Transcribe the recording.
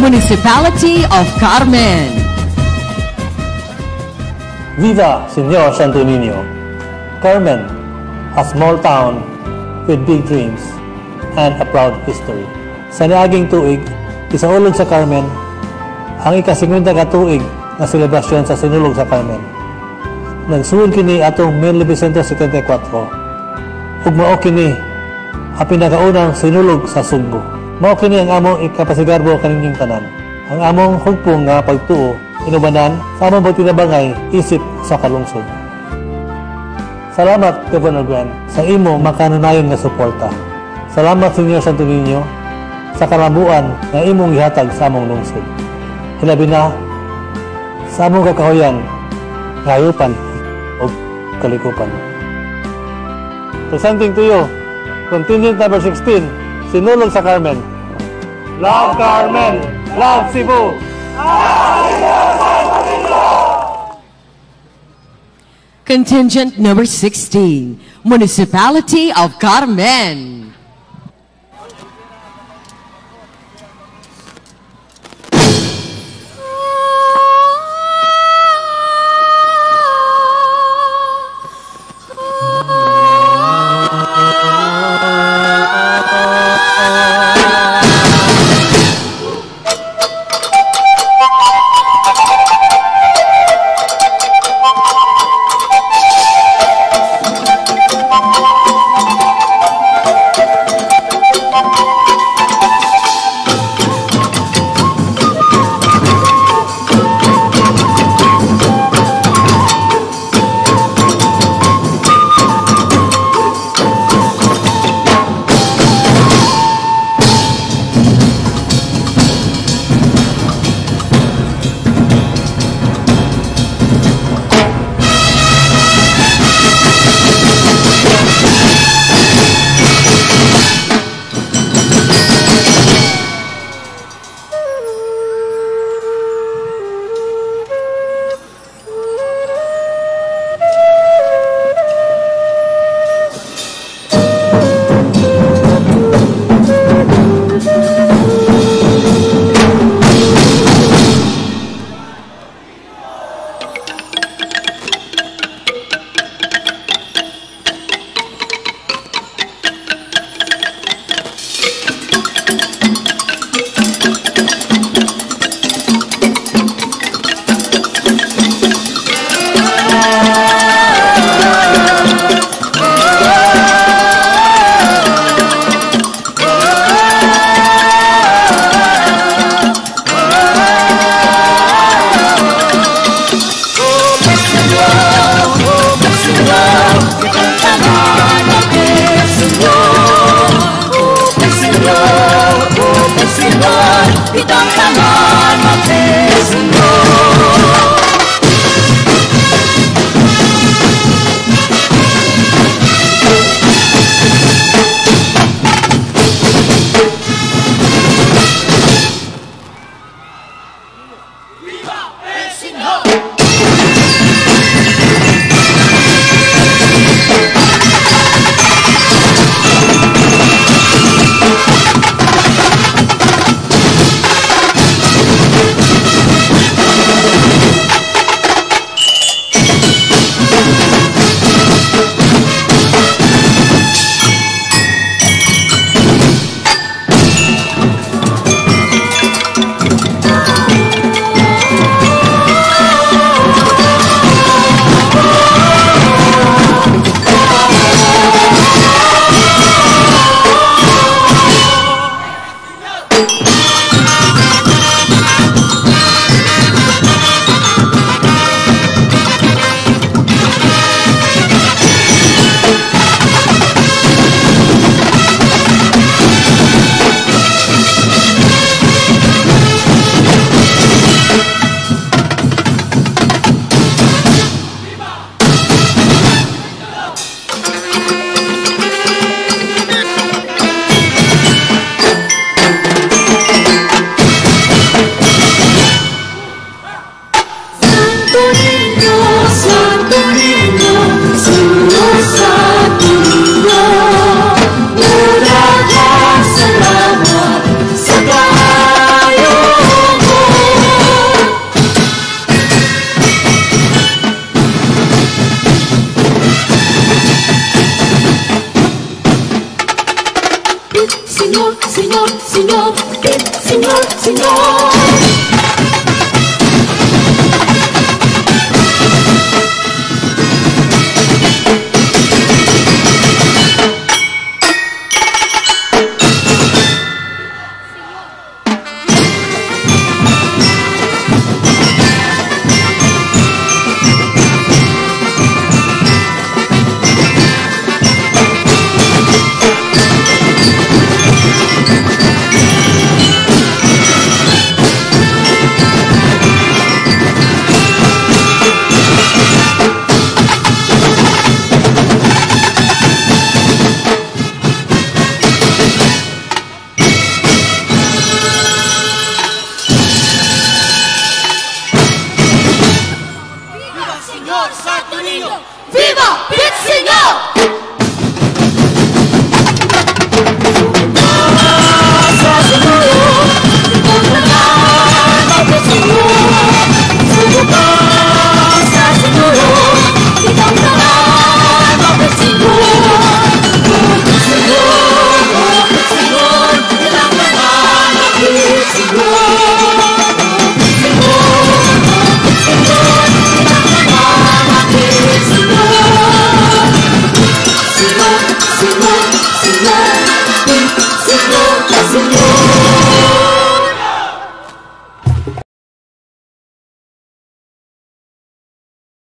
Municipality of Carmen. Viva Señor Santo Niño! Carmen, a small town with big dreams and a proud history. Sa niaging tuig, isaulog sa Carmen ang ika-50 ka tuig nga selebrasyon sa Sinulog sa Carmen. Nagsuod kini atong 1974 ug mao kini ang pinakaunang sinulog sa Sugbo. Mao kini ang among ikapasigarbo kaninyong tanan. Ang among hugpong nga pagtuo inubanan sa among pagtinabangay isip sa kalungsod. Salamat, Governor Gwen, sa imo makanunayon nga suporta. Salamat, Señor Santo Niño, sa kalambuan nga imong gihatag sa among lungsod. Hilabi na sa among kakahuyan, kahayupan o kalikupan. Presenting to you, contingent number 16, Sinulog sa Carmen. Love Carmen! Love Cebu! Contingent number 16, Municipality of Carmen. Señor, Señor. Viva Señor Santo Niño! ¡Viva!